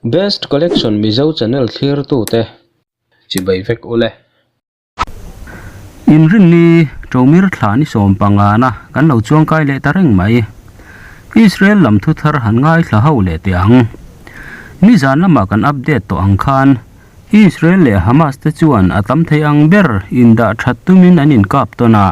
Best Collection Mizo channel thlirtute chibai vek ule. Inrinni Ṭomir thla ni sawm pangana kan lo chuangkai leh ta reng mai. Israel lam thu thar han ngaithla ho leh teh ang. Nizan lamah kan update tawh ang khan Israel leh Hamas te chuan a tam thei ang ber indah that tumin an inkap tawn a.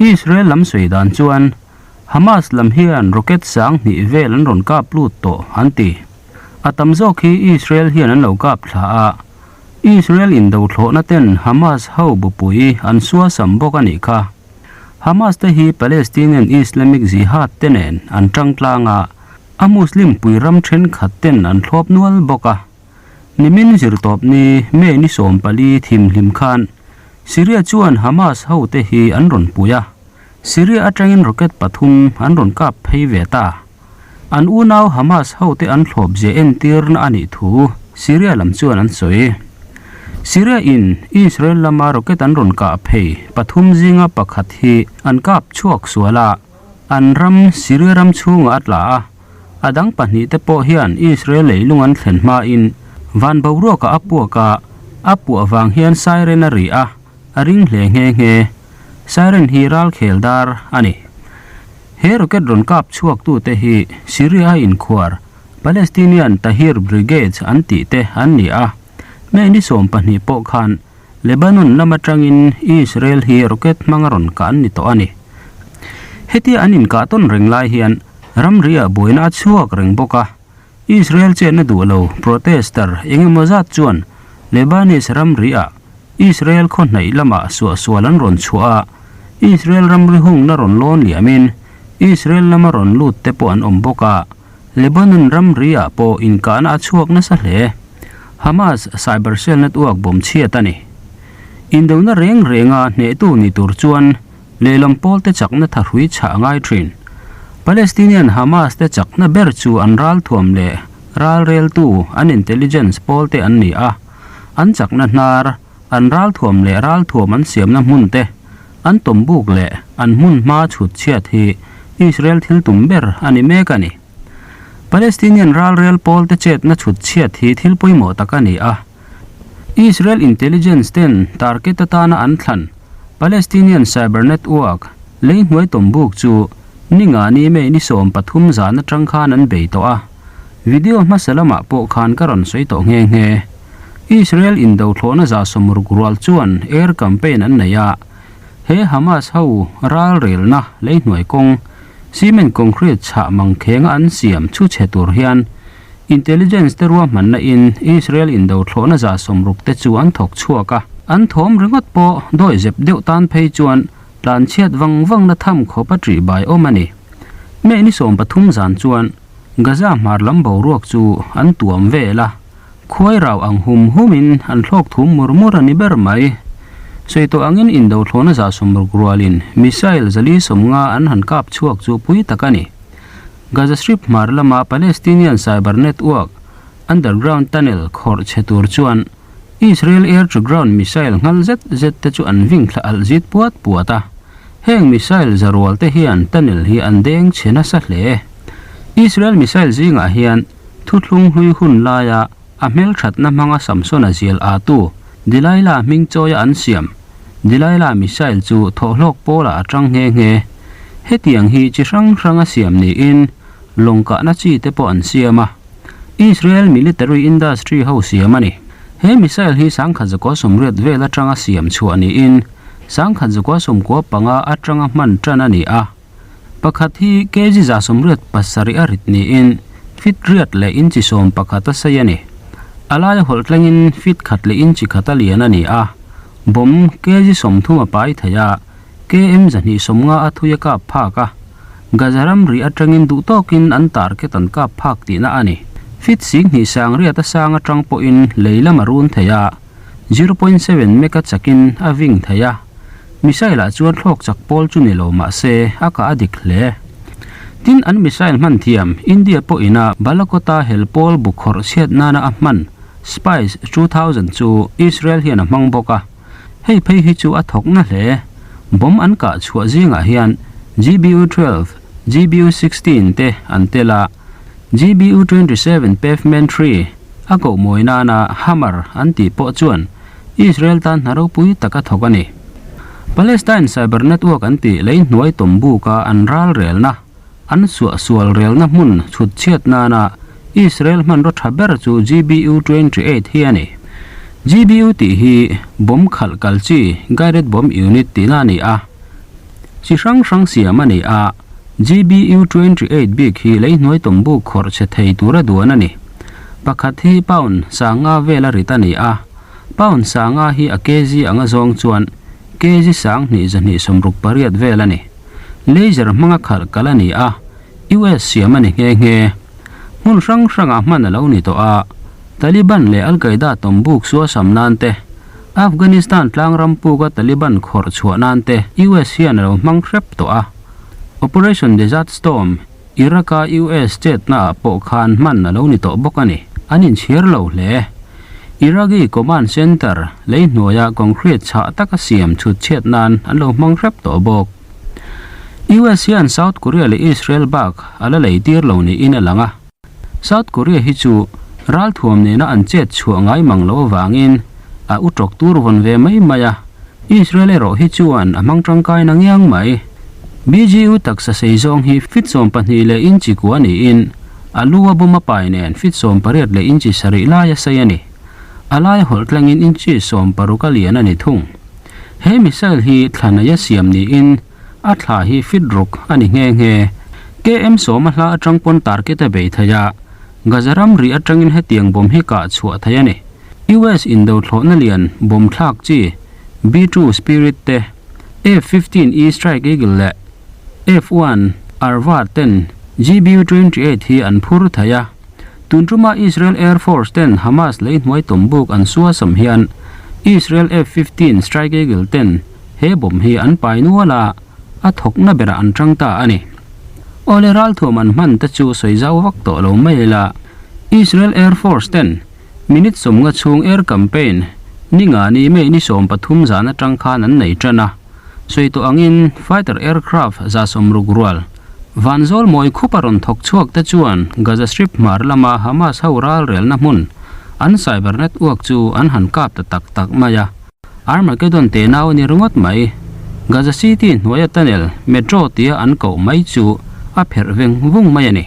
Israel lam sawi dan chuan Hamas lam hian rocket sang hnih vel an rawn kap lut tawh an ti. A tam zawk hi Israel hian an lo kap thla a, Israel indothlawhna ten Hamas ho bupui an suasam bawk a nih kha. Hamas te hi Palestinian Islamic Jihad te nen an tang tlang a, a Muslim pui ram thenkhat ten an thlawp nual bawk a. Nimin zirtawp ni May ni 14 thimhlim khan Syria chuan Hamas ho te hi an rawn pui a, Syria atangin rocket pathum an rawn kap phei ve ta. An unau Hamas hote an thlawp zia entirna a nih thu Syria lam chuan an sawi. Syria in Israel lama rocket an rawn kah phei pathum zinga pakhat hi an kap chhuak sual a, an ram Syria ram chhungah a tla a, a dang pahnih te pawh hian Israel leilung an thlen hmain van boruakah a puak a, a puah vang hian siren a ri a, a ring hle nghe nghe. Siren hi ralkhel dar a ni. He rocket rawn kap chhuaktute hi Syria-a inkhuar Palestinian Tahrir Brigades an tih te an ni a. May ni 12 pawh khan Lebanon lam atangin Israel hi rocket hmanga rawn kah an ni tawh a ni. Hetia an inkah tawn reng lai hian ramri-ah buaina a chhuak reng bawk a. Israel chenna duh lo protester eng emaw zat chuan Lebanese ramri-ah Israel khaw hnaih lamah suahsual an rawn chhuah a, Israel ramri hungna rawn lawn liamin Israel lama rawn lut te pawh an awm bawk a, Lebanon ramri-ah pawh inkahna a chhuak nasa hle. Hamas cyber cell network bawm chhiat a ni. Indona reng renga hnehtu ni tur chuan Lehlam pawlte chakna thahrui chhah a ngai thin. Palestinian Hamas te chakna ber chu an ralthuam leh ralreltu, an intelligence pawlte an ni a. An chakna hnar, an ralthuam leh ralthuam an siamna hmun te, an tawmbuk leh an hmun hma chhut chhiat hi Israel thil tum ber a ni mek a ni. Palestinian ralrel pawlte chetna chhut chhiat hi thil pawimawh tak a ni a. Israel intelligence ten target atana an thlan Palestinian cyber network lei hnuai tawmbuk chu ninga ni May ni 13 zan atang khan an bei tawh a, video hmasa lamah pawh khan ka rawn sawi tawh nghe nghe. Israel indo thlawhna za sawmruk rual chuan air campaign an nei a, he Hamas ho ralrelna lei hnuai kawng cement concrete chhah mangkhenga an siam chu chhe tur hian Intelligence te ruahmanna in Israel indo thlawhna za 60 te chu an thawk chhuak a. An thawm ringawt pawh dawi zep deuh tan phei chuan tlan chhiat vang vang na tham khawp a ṭih bai awm a ni. May ni 13 zan chuan Gaza hmar lam boruak chu an tuam vel a, khuai rau ang hum hum in an thlawk thum mur mur a ni ber mai. Sawi tawh angin indo thlawhna za 60 rualin missile 450 an han kap chhuak chu pui tak a ni. Gaza Strip hmar lama Palestinian cyber network underground tunnel khawrh chhe tur chuan Israel air-to-ground missile nghal zet zet te chu an ving thla alh zit puat puat a. Heng missile za rual te hian tunnel hi an deng chhe nasa hle. Israel missile zingah hian thuthlung hlui hun laia a hmelthatna hmanga Samsona zial atu Delilah hming chawia an siam Delilah missile chu thawhhlawk pawlah a tang nghe nghe. Hetiang hi chi hrang hranga siam niin lawng kahna chi te pawh an siam a. Israel military industry ho siam a ni. He missile hi 1980 vel atanga siam chhuah niin 1995 atanga hman tan a ni a. Pakhat hi kg 187 a rit niin feet riat leh inchi 11 a sei a ni. A laia hawlh tlengin feet khat leh inchi khat a lian a ni a. Bomb kg 30 a pai thei a, km 250 a thui a kap phak a. Gaza ramri atangin duh tawkin an target an kap phak tihna a ni. Feet 20 sang riat a sang atang pawhin lei lam a run thei a, 0.7 mega chakin a ving thei a. Missile ah chuan thlawk chak pawl chu ni lo mah se a kah a dik hle. Tin an missile hman thiam India pawhin a Balakota hel pawl bu khawrh chhiat nana a hman Spice 2000 chu Israel hian a hmang bawk a. Hei phei hi chu a thawk na hle. Bomb an kah chhuah zingah hian GBU 12, GBU 16 te an tel a, GBU 27 Pavement 3, A koh mawi nana Hammer an tih pawh chuan Israel tan hna ropui tak a thawk a ni. Palestine cyber network an tih lei hnuai tawm buka an ral relna, an suahsual relna hmun chhut chhiat nana Israel hmanraw tha ber chu GBU 28 hi a ni. GBU tih hi bomb khalh kal chi, guided bomb unit, tihna a ni a. Chi hrang hrang siam a ni a. GBU 28 bik hi lei hnuai tawm buk khawrh chhe thei tura duan a ni. Pakhat hi pound sanga vela rit a ni a, pound sanga hi a kg anga zawng chuan kg 10 268 vel a ni. Laser hmanga khalh kal a ni a, US siam a ni nghe nghe. Hmun hrang hrangah hman a lo ni tawh a, Taliban leh Al-Qaeda tawm buk suasam nan te, Afghanistan tlangram puka Taliban khawrh chhuah nan te US hian a lo hmang hrep tawh a. Operation Desert Storm, Iraq-a US chetnaah pawh khan hman a lo ni tawh bawk a ni. An inchhir lo hle. Iraqi Command Center lei hnuaia concrete chhah taka siam chhut chhiat nan an lo hmang hrep tawh bawk. US hian South Korea leh Israel bak a la lei tir lo niin a lang a. South Korea hi chu ralthuam nena an chet chhuah ngai mang loh avangin a u tawk tur vawn ve mai mai a, Israel erawh hi chuan a hmang tangkai na ngiang mai. BGU taksa sei zawng hi fit 12 leh inchi kua niin a lu a bawm a pai nen fit 18 leh inchi sarih lai a sei a ni. A lai hawlh tlangin inchi 60 a lian a ni thung. He missile hi thla neia siam niin a thla hi fit ruk a ni nghe nghe. KM 10 a hla atang pawn target a bei thei a, Gaza ram rih atangin hetiang bomb hi kah chhuah thei a ni. US indo thlawhna lian bomb thlak chi B-2 Spirit te, F-15E Strike Eagle leh F-1 Arvad ten GBU-28 hi an phur thei a. Tun tuma Israel Air Force ten Hamas lei hnuai tawm buk an suasam hian Israel F-15 Strike Eagle ten he bomb hi an pai nual a, a thawkna berah an tang ta a ni. Awle ralthuam an hman te chu sawi zau vak tawh lo mai ila, Israel Air Force ten minute 50 chhung air campaign ni nga ni May ni 13 zan atang khan an nei tan a. Sawi tawh angin fighter aircraft 160 rual vanzawl mawi khup a rawn thawk chhuak te chuan Gaza Strip hmar lama Hamas ho ral relna hmun an cyber network chu an han kap ta tak tak mai a. Armageddon te nau a ni ringawt mai. Gaza City hnuaia tunnel metro tia an koh mai chu a pherh veng vung mai a ni.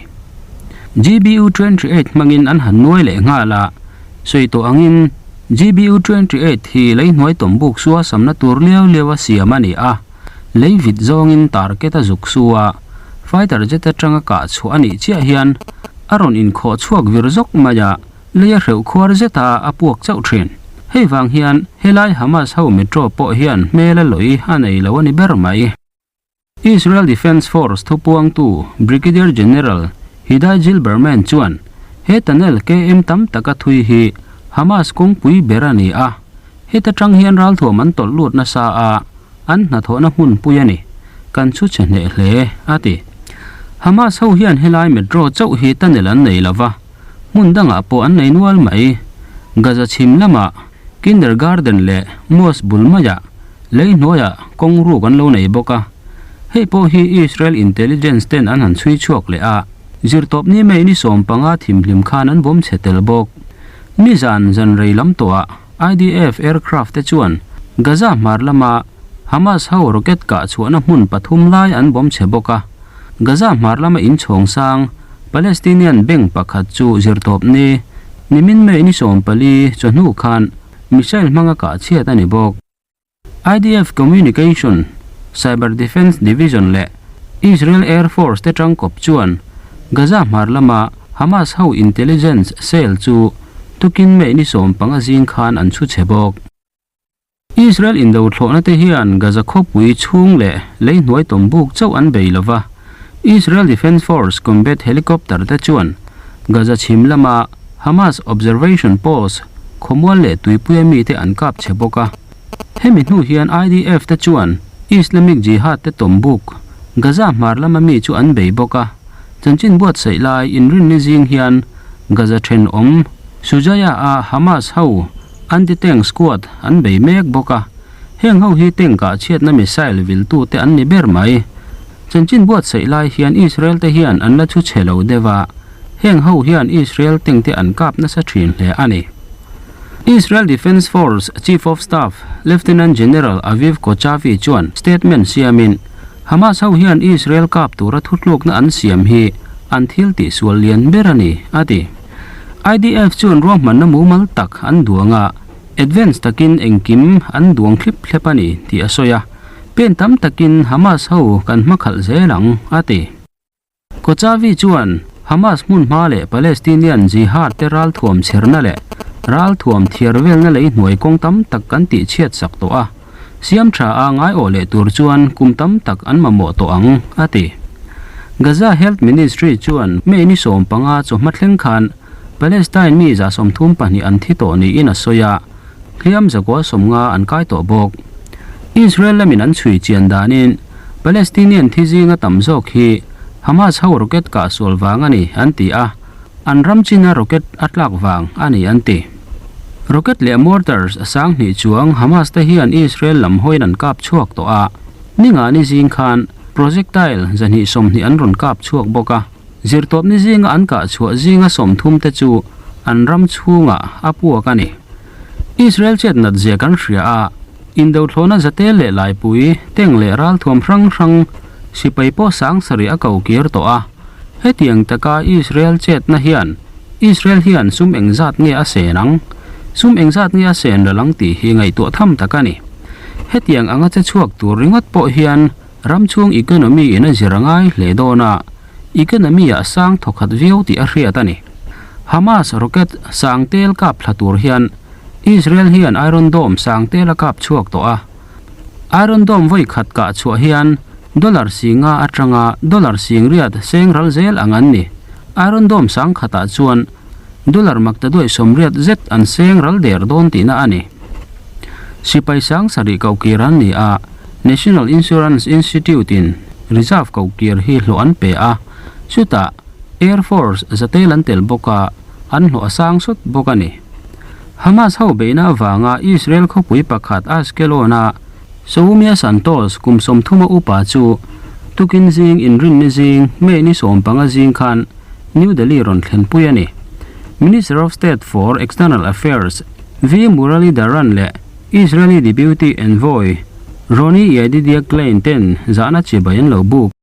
GBU 28 hmangin an han nuai leh nghal a, sawi tawh angin GBU 28 hi lei hnuai tawm buk sua samna tur liau liau a siam a ni a, lei vit zawngin target a zuk su a, fighter jet atanga kah chhuah a nih chiah hian a rawn inkhawh chhuak vir zawk mai a, lei a hreuh khuar zet a, a puak chauh thin. Hei vang hian helai Hamas ho metro pawh hian hmel a lawih a nei lo a ni ber mai. Israel Defence Force thupuangtu Brigadier General Hidai Zilberman chuan he tunnel KM tam taka thui hi Hamas kawngpui ber a ni a, heta tang hian ralthuam an tawlh lut nasa a, an hnathawhna hmunpui a ni. Kan chhu chhe hneh hle, a ti. Hamas ho hian helai metro chauh hi tunnel an nei lova, hmun dangah pawh an nei nual mai. Gaza chhim lamah Kindergarten leh mosque bul maiah lei hnuaiah kawng ruk an lo nei bawk a. Hei pawh hi Israel intelligence ten an han chhui chhuak leh a, zirtawp ni mai ni 15 thimhlim khan an bawm chhe tel bawk. Nizan zan rei lam tawhah IDF aircraft te chuan Gaza hmar lama Hamas ho rocket kah chhuahna hmun pathum lai an bawm chhe bawk a. Gaza hmar lama inchhawng sang Palestinian bank pakhat chu zirtawp ni nimin May ni 14 chawhnu khan missile hmanga kah chhiat a ni bawk. IDF Communication, Cyber Defence Division leh Israel Air Force te tangkawp chuan Gaza hmar lama Hamas ho intelligence cell chu tukin May ni 15 zing khan an chhu chhe bawk. Israel indo thlawhna te hian Gaza khawpui chhung leh lei hnuai tawm buk chauh an bei lova, Israel Defence Force combat helicopter te chuan Gaza chhim lama Hamas observation post khawmual leh tuipuia mite an kap chhe bawk a. Hemi hnu hian IDF te chuan Islamic Jihad te tawm buk Gaza hmar lama mi chu an bei bawk a. Chanchin buatsaih lai inrinni zing hian Gaza thenawm Shujaiya a Hamas ho anti-tank squad an bei mek bawk a. Heng ho hi tank ah chhiatna missile viltu te an ni ber mai. Chanchin buatsaih lai hian Israel te hian an la chhu chhe lo deuh a. Heng ho hian Israel tank te an kap nasa thin hle a ni. Israel Defence Force Chief of Staff Lieutenant General Aviv Kochavi chuan statement siamin, Hamas ho hian Israel kap tura thutlukna an siam hi an thil tihsual lian ber a ni, a ti. IDF chuan ruahmanna mumal tak an duang a, advance takin engkim an duang thlip thlep a ni tih a sawi a, pen tam takin Hamas ho kan hmakhalh zel ang, a ti. Kochavi chuan Hamas hmunhma leh Palestinian Jihad te ralthuam chherna leh ralthuam thiar velna lei hnuai kawng tam tak kan tihchhiat sak tawh a, siam tha a ngaiawh leh tur chuan kum tam tak an mamawh tawh ang, a ti. Gaza Health Ministry chuan May ni 15 chawhma thleng khan Palestine mi 32 an thi tawh niin a sawi a, hliam 190 an kai tawh bawk. Israel lamin an chhui chian danin Palestinian thi zinga tam zawk hi Hamas ho rocket kah sual vang a ni an ti a, an ram china rocket a tlak vang a ni an ti. Rocket leh mortars 2000 chuang Hamas te hian Israel lam hawiin an kap chhuak tawh a, ninga ni zing khan projectile 220 an rawn kap chhuak bawk a, zirtawpni zinga an kah chhuah zinga 30 te chu an ram chhungah a puak a ni. Israel chet nat zia kan hria a, indothlawhna zatel leh laipui, tank leh ralthuam hrang hrang sipai pawh 7000 a ko kir tawh a. Hetiang taka Israel chetna hian Israel hian sum engzat nge a sen ang? Sum engzat nge a sen ral ang tih hi ngaihtuah tham tak a ni. Hetiang anga che chhuak tur ringawt pawh hian ram chhung economy in a zir a ngai hle dawn a, economy ah sang thawkhat viau tih a hriat a ni. Hamas rocket sangtel kap thla tur hian Israel hian Iron Dome sangtel a kap chhuak tawh a. Iron Dome vawi khat kah chhuah hian dollar 50 atanga dollar 80 seng ral zel ang an ni. Iron Dome sang khatah chuan dollar maktaduai 80 zet an seng ral der dawn tihna a ni. Sipai 7000 kohkir an ni a, National Insurance Institute in reserve kohkir hi hlawh an pe a, chutah Air Force zatel an tel bawk a, an hlawh a sang sawt bawk a ni. Hamas ho beihna avanga Israel khawpui pakhat Ashkelon-a Soumya Santos kum 30 upa chu tukin zing inrinni zing May ni 15 zing khan New Delhi rawn thlenpui a ni. Minister of State for External Affairs V Muralidharan leh Israeli Deputy Envoy Roni Yedidia Klein ten zahna chibai an lo buk.